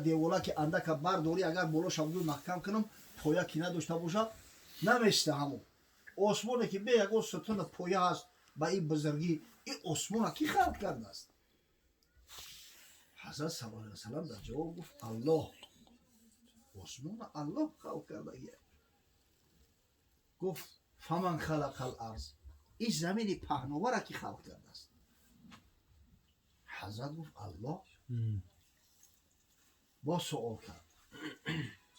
Девола ки андака бардорӣ, агар болоша буду маҳкам кунам, поя ки надошта боша, наместа. Ҳамон осмоне ки бе ягон сутуна поя ҳаст, ба ин бузургӣ, ин осмона кӣ халқ кардааст? Ҳазрат саллаллоҳу алайҳи васаллам дар ҷавоб гуфт: «Аллоҳ, осмона Аллоҳ халқ кардагия». Гуфт: «فمن خلق الأرض؟» Ин замини паҳновара кӣ халқ кардааст? Ҳазрат гуфт: «Аллоҳ». Боз суол кард: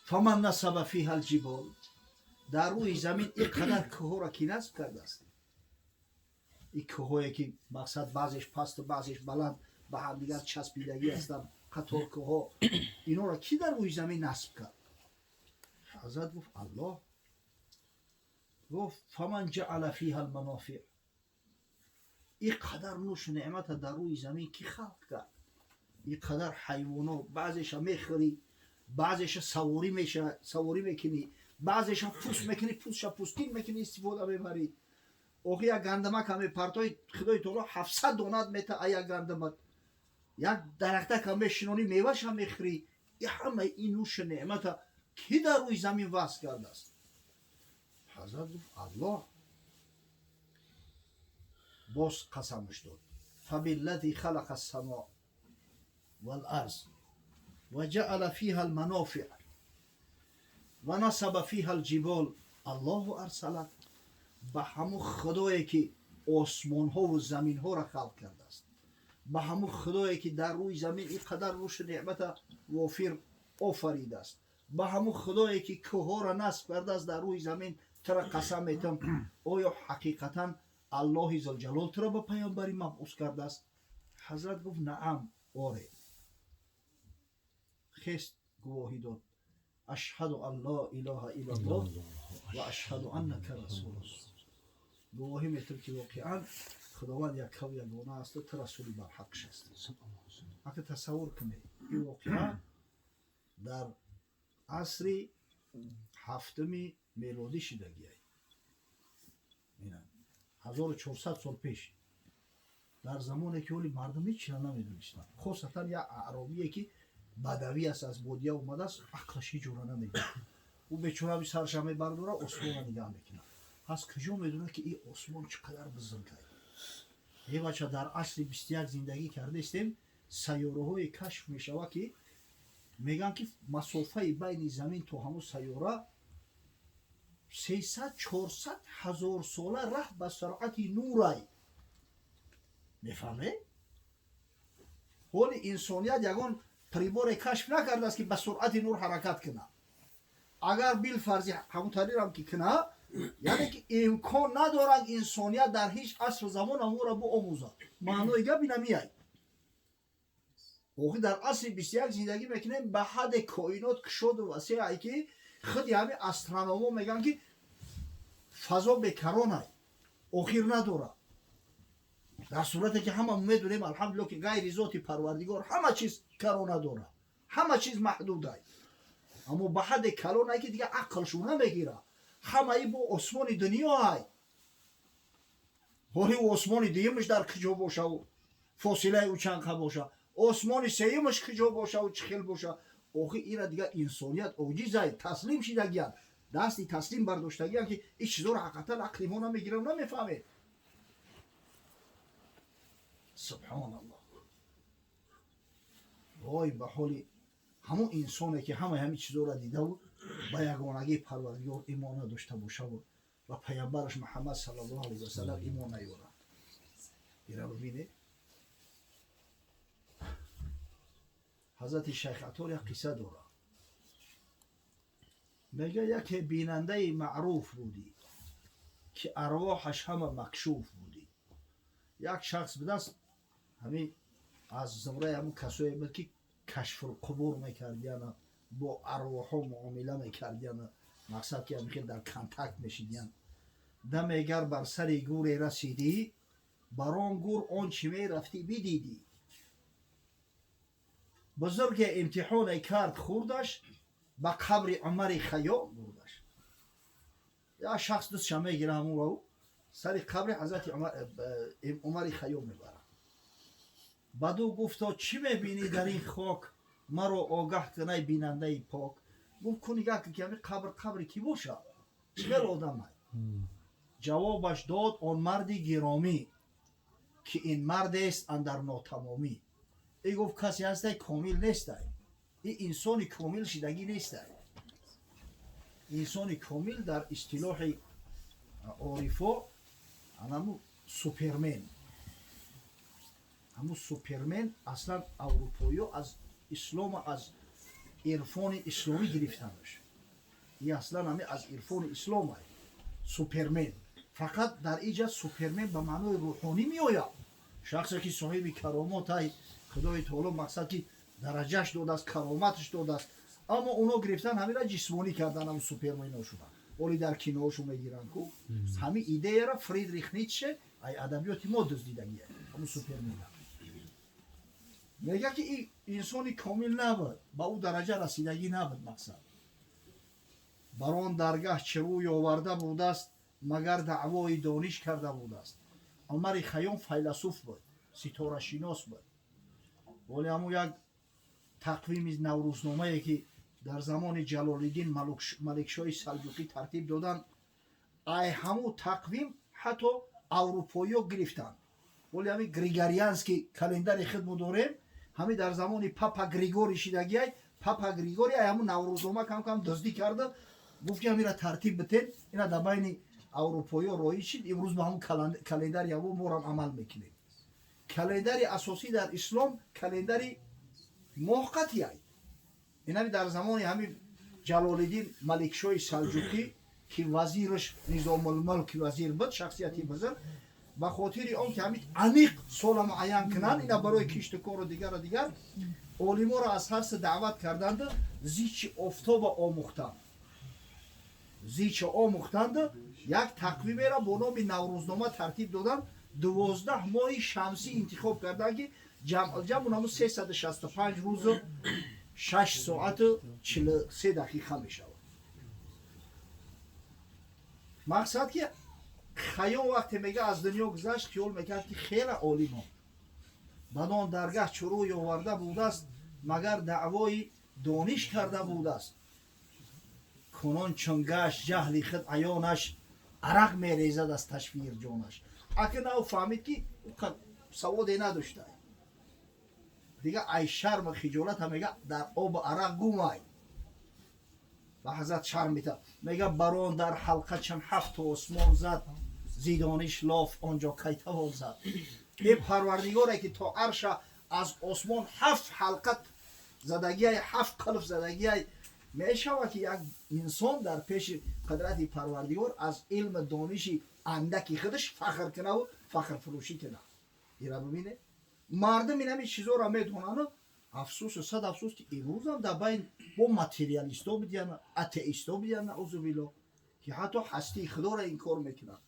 «فمن نصب فيها الجبال؟» Дар рӯи замин ин қадар кӯҳҳоро кӣ насб кардааст? Ин кӯҳҳое ки, мақсад, баъзеш пасту баъзеш баланд, ба ҳамдигар часпидагӣ ҳастанд, қатор кӯҳҳо, инҳоро кӣ дар рӯи замин насб кард? Ҳазрат гуфт: «Аллоҳ». Гуфт: «فمن جعل فيها المنافع؟» Ин қадар нӯшу неъмата дар рӯи замин кӣ халқ кард? Ин қадар ҳайвоно, баъзеша мехӯрӣ, баъзеша саворӣ меша, саворӣ мекунӣ, баъзеша пӯст мекунӣ, пӯстша пӯстин мекунӣ, истифода мебарӣ. Охи, як гандамака мепартои, Худои таоло 700 донат мета а як гандамак. Як дарахтака мешинонӣ, меваша мехӯрӣ. И ҳамаи ин нӯшу неъмата кӣ дар рӯи замин васл кардааст? Ҳазрат гуфт: «Аллоҳ». Боз қасамаш дод: «فبالذي خلق السماء والأرض وجعل فيها المنافع ونصب فيها الجبال الله أرسلك». Ба ҳамун Худое ки осмонҳову заминҳоро халқ кардааст, ба ҳамун Худое ки дар рӯи замин ин қадар нӯшу неъмата вофир офаридааст, ба ҳамун Худое ки кӯҳҳоро насб кардааст дар рӯи замин, тура қасам метам, оё ҳақиқатан Аллоҳи зулҷалол туро ба паёмбарӣ мабъус кардааст? Ҳазрат гуфт: «نعم», оре. Хест, гувоҳӣ дод: «أشهد أن لا إله إلا الله وأشهد أنك رسول الله». Гувоҳӣ метам, ки воқеан Худованд яккаву ягона асту ту расули барҳақш ҳастӣ. Ака, тасаввур кунед, ин воқеа дар асри ҳафтуми мелодӣ шидагиай, 1400 сол пеш, дар замоне ки ҳоли мардум ҳеч чира намедонистанд, хосатан як аъробие ки бадавӣ аст, аз бодия омадааст, ақлаш ҳеҷ ҷора намедонад. Ӯ бечора сарша мебардора, осмонро нигаҳ мекунад. Пас куҷо медонад, ки ин осмон чӣ қадар бузург ай? Е бача, дар асри 21 зиндагӣ кардаистем. Сайёраҳое кашф мешавад, ки мегӯянд, ки масофаи байни замин то ҳамун сайёра 300-400 ҳазор сола раҳ ба суръати нурай. Мефаҳмед? Ҳоли инсоният ягон приборе кашф накардааст, ки ба суръати нур ҳаракат кунад. Агар билфарзи ҳамун тарирам ки кунад, яъне ки имкон надорад инсоният дар ҳеҷ асру замон ҳамонро биомӯзад. Маънои гап инамияй. Охи, дар асри 21 зиндагӣ мекунем, ба ҳадде коинот кушоду васеъ, ки худи ҳамин астрономо мегӯянд, ки фазо бекаронай, охир надорад. Дар сурате ки ҳама медонем, алҳамдулилло, ки ғайри зоти Парвардигор ҳама чиз карона дорад, ҳама чиз маҳдудай, аммо ба ҳадде калонай, ки дига ақлшу намегирад. Ҳамаи бо осмони дунёай. Ҳоли осмони дуюмаш дар куҷо бошаву фосилаи ӯ чанд қа боша, осмони сеюмаш куҷо бошаву чӣ хел боша? Охи, ира дига инсоният оҷизай, таслим шидагиянд, дасти таслим бардоштагиянд, ки ин чизоро ҳақиқатан ақли мо намегирам, намефаҳмед. Субҳоналлоҳ! Вой ба ҳоли ҳамон инсоне, ки ҳамаи ҳамин чизоро дидаву ба ягонагии Парвардигор имон надошта бошаву ва паямбараш Муҳаммад саллаллоҳу алайҳи васалам имон наёрад. Ира бибинед, ҳазрати шайх Атор як қисса дорад. Мега, яке бинандаи маъруф будӣ, ки арвоҳаш ҳама макшуф будӣ. Як шахс будааст, ҳамин аз зумраи ҳамун касое буд, ки кашфулқубур мекардияна, бо арвоҳҳо муомила мекардияна, мақсад ки ҳамихел дар контакт мешидиян. Дамегар бар сари гуре расидӣ, бар он гур он чӣ мерафтӣ бидидӣ. Бузурге имтиҳоне кард хурдаш, ба қабри Умари Хайём бурдаш. Як шахс дустша мегира, ҳамонро сари қабри ҳазрати Умари Хайём мебарад. Баъду гуфто: «Чӣ мебинӣ дар ин хок?» Маро огаҳ кунай, бинандаи пок. Гуфт: ку, нигаҳ кун, ки ҳами қабр қабри кӣ боша, чӣ хел одамай? Ҷавобаш дод он марди гиромӣ, ки ин мардест андар нотамомӣ. И гуфт: касе ҳастай, комил нестай, и инсони комил шидагӣ нестай. Инсони комил дар истилоҳи орифо анаму супермен. Ҳаму супермен аслан аврупоиё аз ислома, аз ирфони исломӣ гирифтанаш. И аслан ҳами аз ирфони исломай супермен. Фақат дар иҷа супермен ба маънои рӯҳонӣ меояд, шахсе ки соҳиби каромотай, Худои таоло мақсад ки дараҷаш додааст, кароматаш додааст. Аммо оно гирифтан ҳамира ҷисмонӣ кардан, ҳам супермено шудан. Оли дар киноошо мегиранд ку. Ҳами идеяра Фридрих Ницше ай адабиёти мо дуздидагия. Ҳамун супермена мега, ки инсони комил набуд, ба ӯ дараҷа расидагӣ набуд. Мақсад, бар он даргаҳ чӣ рӯй оварда будааст, магар даъвои дониш карда будааст? Умари Хайём файласуф буд, ситорашинос буд. Вале ҳамун як тақвими наврӯзномае, ки дар замони Ҷалолиддин Маликшоҳи Салҷуқӣ тартиб доданд, ай ҳамун тақвим ҳатто аврупоиё гирифтанд. Вале ҳамин григорианский календари худмо дорем, ҳамин дар замони папа Григорий шидагиай. Папа Григорий ай ҳамун наврӯзнома кам кам дуздӣ карда, гуфт, ки ҳамира тартиб битен. Ина дар байни аврупоиё роиҷ шид. Имрӯз ба ҳамун календари ҳаво морам амал мекунем. Календари асосӣ дар ислом календари моҳқатиай. Инами дар замони ҳамин Ҷалолиддин Маликшоҳи Салҷуқӣ, ки вазираш Низомулмулк вазир буд, шахсияти бузург, ба хотири он ки ҳамин аниқ сола муайян кунанд, ина барои кишту кору дигару дигар, олиморо аз ҳар се даъват карданду зичи офтоба омӯхтанд. Зичи омӯхтанду як тақвимеро бо номи наврӯзнома тартиб доданд. 12 моҳи шамсӣ интихоб карданд, ки ҷамъ унамо 365 рӯзу 6 соату 43 дақиқа мешавад. Мақсад, ки Хайём вақте мега аз дунё гузашт, хиёл мекард, ки хеле олимо. Бадон даргаҳ чӣ рӯй оварда будааст, магар даъвои дониш карда будааст? Кунун чун гашт ҷаҳли худ аёнаш, арақ мерезад аз ташвир ҷонаш. Ака нав фаҳмид, ки саводе надошта. Дига ай шарму хиҷолата мега дар обу арақ гумай. Ба ҳазрат шарм мета. Мега: барон дар ҳалқа чун ҳафту осмон зад, зи дониш лоф онҷо кай тавон зад? Е Парвардигоре, ки то арша аз осмон ҳафт ҳалқа задагиай, ҳафт қилф задагиай, мешавад, ки як инсон дар пеши қудрати Парвардигор аз илму дониши андаки худаш фахр кунаву фахрфурӯшӣ кунад? Ира бибине, мардум инами чизоро медонану афсӯсу сад афсӯс, ки имрӯзам дар байн бо материалисто бидиян, атеисто бидиян, наузубилло, ки ҳатто ҳастии Худоро инкор мекунанд.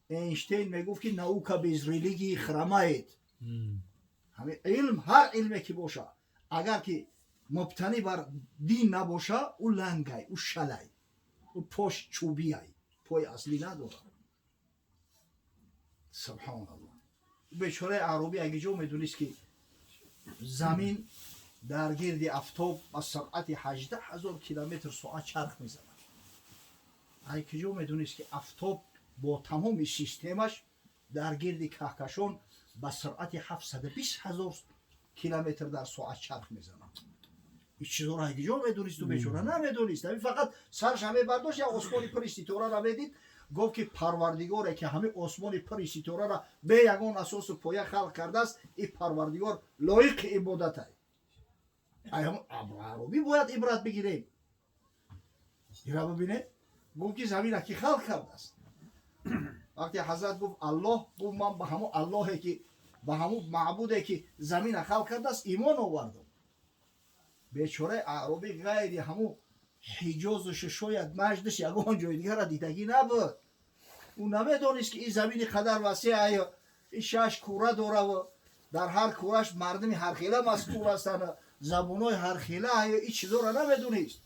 Эйнштейн мегуфт, ки наука без религии хромает. Ҳамин илм, ҳар илме ки боша, агар ки мубтанӣ бар дин набоша, ӯ лангай, ӯ шалай, ӯ пош чӯбиай, пои аслӣ надорад. Субҳоналлоҳ! Бечораи аъробӣ аги ҷо медонист, ки замин дар гирди афтоб ба суръати 18 000 километр соат чарх мезанад. Ай киҷо медонист, ки афтоб бо тамоми системаш дар гирди каҳкашон ба суръати 720 000 километр дар соат чарх мезанад? Ин чизоро ай киҷо медонисту? Бечора намедонист. Ҳамин фақат сарша мебардошт, як осмони пури ситораро медид. Гуфт, ки Парвардигоре, ки ҳамин осмони пури ситораро бе ягон асосу поя халқ кардааст, ин Парвардигор лоиқи ибодатай. Ай ҳамон аъробӣ бояд ибрат бигирем. Ира бибинед, гуфт, ки замина ки халқ кардааст? Вақте ҳазрат гуфт: Аллоҳ, гуфт: ман ба ҳамон Аллоҳе, ки ба ҳамон маъбуде, ки замина халқ кардааст, имон овардам. Бечораи аъробӣ ғайри ҳамун Ҳиҷозушу шояд Наҷдиш ягон ҷои дигара дидагӣ набуд. Ӯ намедонист, ки ин замини қадар васеъ, ин шаш кура дораву дар ҳар кураш мардуми ҳархела маскун ҳастанд, забонҳои ҳархела. Ин чизоро намедонист.